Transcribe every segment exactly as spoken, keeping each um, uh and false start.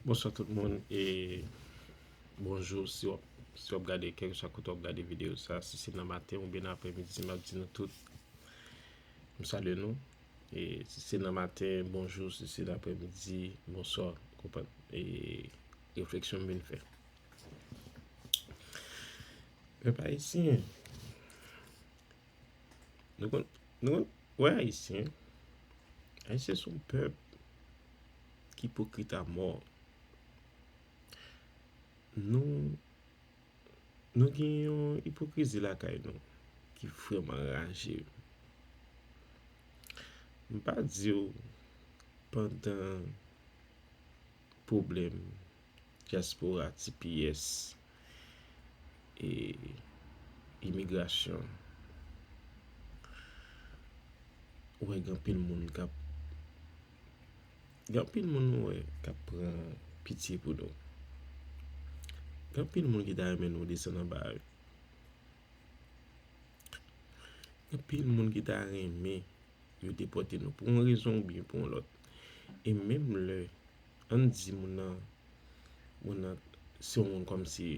Bonswa tout moun e bonjou si w ap, si w ap gade kèlkeswa kote w ap gade videyo sa, si se nan maten oubyen nan aprèmidi, m ap di nou tout, m salye nou. E si se nan maten, bonjou, si se nan aprèmidi, bonswa, konprann. E refleksyon m vin fè. Pèp ayisyen, nou konn, nou konn, wè ayisyen, ayisyen se yon pèp ki ipokrit a mò. Nou, nou gen yon ipokrizi lakay nou ki vrèman raje. M pa di w pandan pwoblèm dyaspora, T P S, e imigrasyon, ou wè gen anpil moun k ap, gen anpil moun ou wè k ap pran pitye pou nou. Gen anpil moun ki ta renmen nou desann anba yo. Gen anpil moun ki ta renmen yo depòte nou pou yon rezon oubyen pou yon lòt. E menm lè, ann di moun nan, moun nan se yon moun kòmsi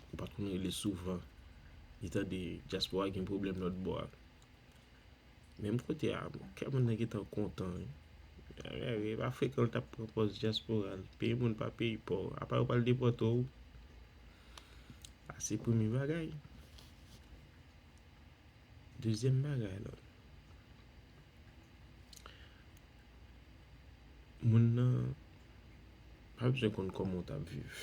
ou pa t konn rele souvan, li tande dyaspora gen pwoblèm lòt bò a. Menm kote a, kè moun nan gentan kontan wi. E pa frekan l t ap pran pòz dyaspora, l peye moun pa peyi pa w, apa yo pral depòte w? Sa se premye bagay. Dezyèm bagay la, moun nan pa bezwen konn kòman w t ap viv.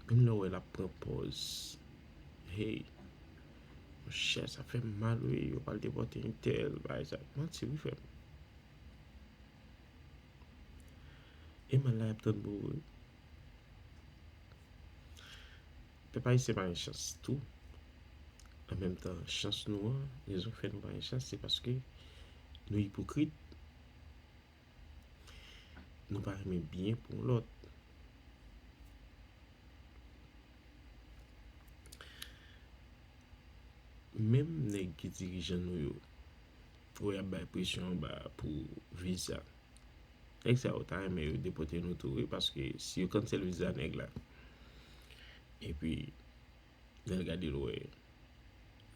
Menm lè w wè l ap pran pòz, hey, monchè, sa fè m mal wi, yo pral depòte entèl, bagay sa, manti wi frè m. E mal la y ap tann pou ou wi. Pèp ayisyen pa gen chans tou. An menm tan, chans nou an, rezon k fè nou pa gen chans, se paske nou ipokrit. Nou pa renmen byen pou yon lòt. Menm nèg ki dirijan nou yo, ou wè y ap bay presyon anba pou viza. Nèg sa yo ta renmen yo depòte nou tou wi, paske si yo cancel viza nèg la, epi lè l gade l wè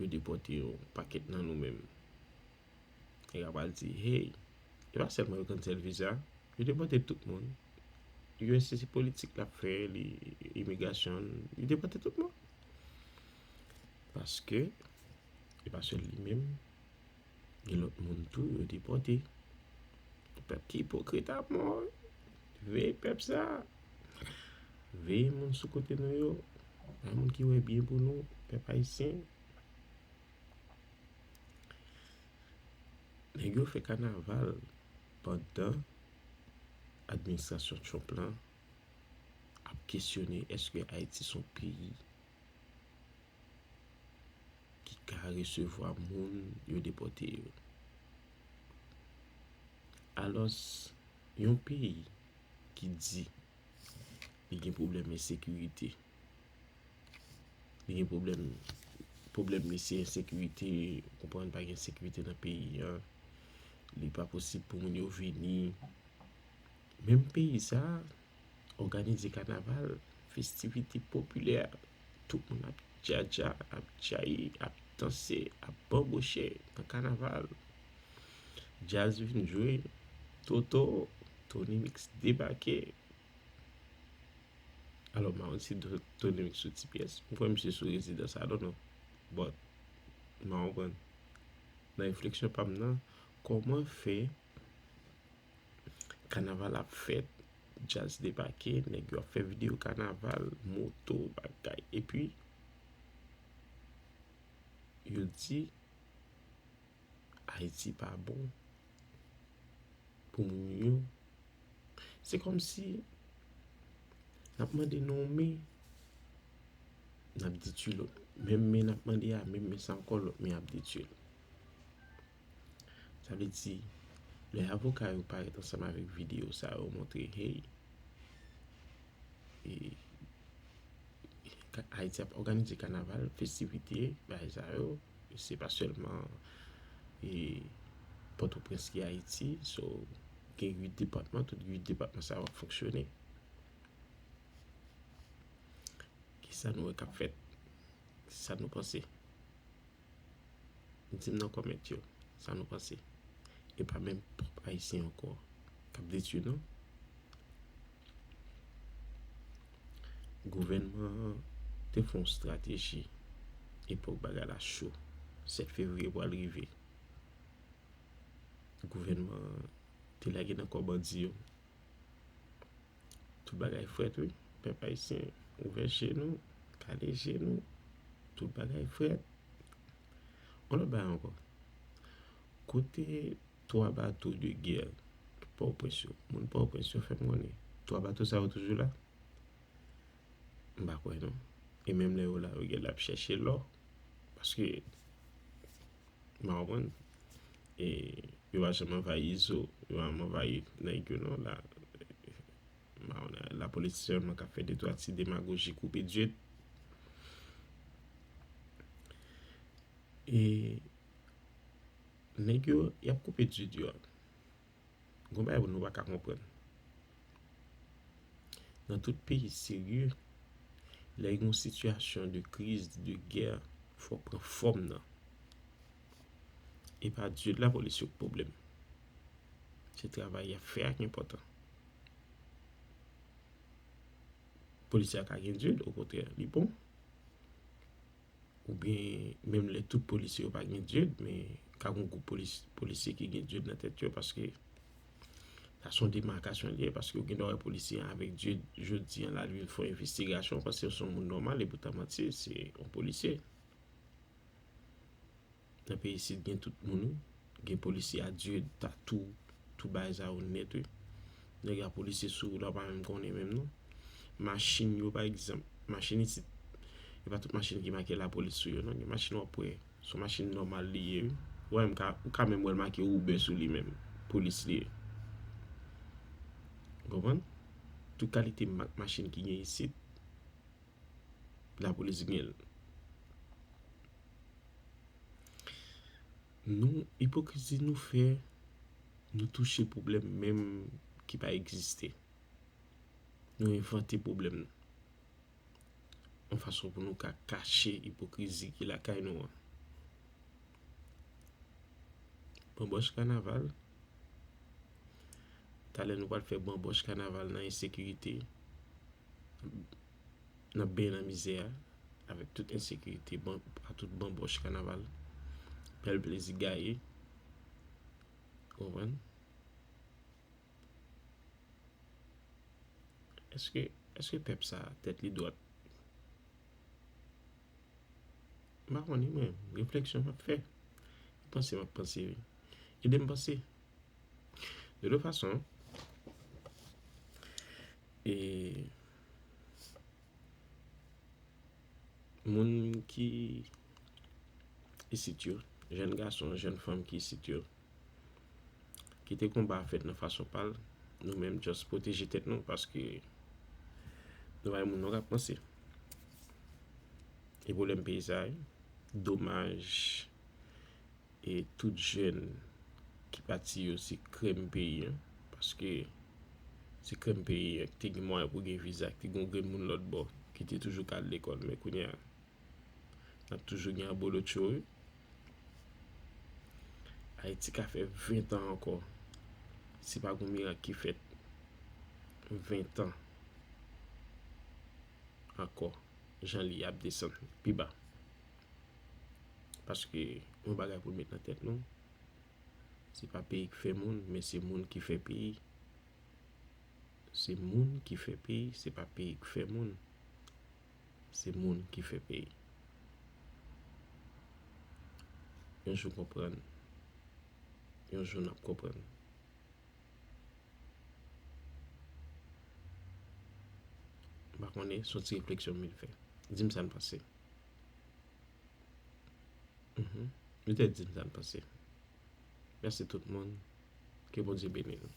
yo depòte yon pakèt nan nou menm, nèg la pral di, hey, e pa sèlman yo cancel viza, yo depòte tout moun. U S se politik l ap fè, li imigrasyon, li depòte tout moun. Paske e pa sèl li menm, gen lòt moun tou yo depòte. Pèp ki ipokrit ap mò wi. Veye pèp sa. Veye moun sou kote nou yo. Bay moun ki wè byen pou nou, pèp ayisyen. Nèg yo fè kanaval pandan administrasyon Trump lan ap kesyone èske Ayiti se yon peyi ki ka resevwa moun yo depòte yo. Alòs, yon peyi ki di li gen pwoblèm ensekirite, li gen pwoblèm, pwoblèm li se ensekirite, ou konprann, pa gen sekirite nan peyi a, li pa posib pou moun yo vini. Menm peyi sa a òganize kanaval, festivite popilè, tout moun ap djadja, ap djayi, ap danse, ap banboche nan kanaval. Djaz vin jwe, Toto, Tony Mix debake. Alò, m pa konn si Do-, Tony Mix sou T P S. M kwè misye sou rezidans, I don't know. But, m pa konprann. Nan refleksyon pa m nan, kòman fè kanaval ap fèt, djaz debake, nèg yo ap fè videyo kanaval, moto, bagay. Epi, yo di Ayiti pa bon pou moun yo. Se kòmsi n ap mande non men, n ap detwi lòt. Menm men n ap mande a, menm men sa ankò, lòt men ap detwi l. Sa vle di, lè avoka yo parèt ansanm avèk videyo sa yo montre, hey, e, ka-, Ayiti ap òganize kanaval, festivite, bagay sa yo, se pa sèlman, e, Pòtoprens ki Ayiti, so, gen uit depatman, tout uit depatman sa yo ap fonksyone. Kisa nou wè k ap fèt? Sa nou panse? Di m nan kòmant yo, sa nou panse? E pa menm pòp ayisyen ankò k ap detwi nou. Gouvènman an te fè yon estrateji epòk bagay la cho. Sèt fevriye pral rive. Gouvènman an te lage nan kò bandi yo. Tout bagay frèt, wi. Pèp ayisyen, ouvè je nou, kale je nou. Tout bagay frèt. Yon lòt bagay ankò. Kote twa bato de gè Pòtoprens yo? Moun Pòtoprens yo fè m konnen twa bato sa yo toujou la? M pa kwè non. E menm lè yo la, yo genlè ap chèche lò. Paske, m pa konprann. E yo pa janm anvayi Izo, yo pa janm anvayi nèg yo non. La, m pa konn, lapolis sèlman k ap fè de twa ti demagoji, koupe djed. E nèg yo, y ap koupe djed yo a. Gon bagay nou pa ka konprann. Nan tout peyi serye, lè gen yon sitiyasyon de kriz, de gè, fò pran fòm nan. E pa djed lapolis yo k pwoblèm. Se travay y ap fè a ki enpòtan. Polisye a ka gen djed, okontrè, li bon. Oubyen, menm lè tout polisye yo pa gen djed, men ka gen yon gwoup polis, polisye ki gen djed nan tèt yo, paske sa se yon demakasyon li ye, paske ou gen dwa wè polisye an avèk djed, jodi an la, li vin fè yon envestigasyon, ou panse se yon moun nòmal, epoutan manti, se yon polisye. Nan peyi isit gen tout moun, wi. Gen polisye a djed, tatou, tout bagay sa yo nèt, wi. Nèg la polisye sou ou la, w pa menm konnen menm non. Machin yo, pa egzanp, machin isit, e pa tout machin ki make lapolis sou yo non. Gen machin w ap wè, se yon machin nòmal li ye, wi. Ou wè, m ka, ou ka menm wè l make Uber sou li menm, polis li ye. Ou konprann? Tout kalite mak machin ki gen isit, lapolis gen l. Nou, ipokrizi nou fè, nou touche pwoblèm menm ki pa egziste. Nou envante pwoblèm nan. Yon fason pou nou ka kache ipokrizi ki lakay nou an. Banbòch kanaval. Talè nou pral fè banbòch kanaval nan ensekirite. N ap benyen nan mizè a, avèk tout ensekirite, ban, a tout banbòch kanaval. Bèl plezi gaye. Ou konprann? Èske, èske pèp sa a, tèt li dwat? M pa konnen, mwen, refleksyon m ap fè. Panse m ap panse, wi. Ede m panse. De tout fason, e, moun ki isit yo, jèn gason, jèn fanm ki isit yo, kite konba a fèt nan fason pa l, nou menm just pwoteje tèt nou, paske nou pa gen moun nou k ap panse. E pwoblèm peyi sa a, wi, domaj, e tout jèn ki pati yo se krèm peyi an, paske se krèm peyi an ki te gen mwayen pou gen viza, ki te gen yon grenn moun lòt bò, ki te toujou ka al lekòl, men kounye a, n ap toujou gen abolotcho, wi. Ayiti ka fè ven tan ankò, si pa gen mirak ki fèt, ven tan ankò, jan li ap desann pi ba. Paske yon bagay pou n met nan tèt nou, se pa peyi k fè moun, men se moun ki fè peyi. Se moun ki fè peyi, se pa peyi k fè moun. Se moun ki fè peyi. Yon jou konprann. Yon jou n ap konprann. M pa konnen, se yon ti refleksyon m vin fè. Di m sa n panse. Mhm. Nou te di m sa n panse. Mèsi tout moun. Ke Bondye beni nou.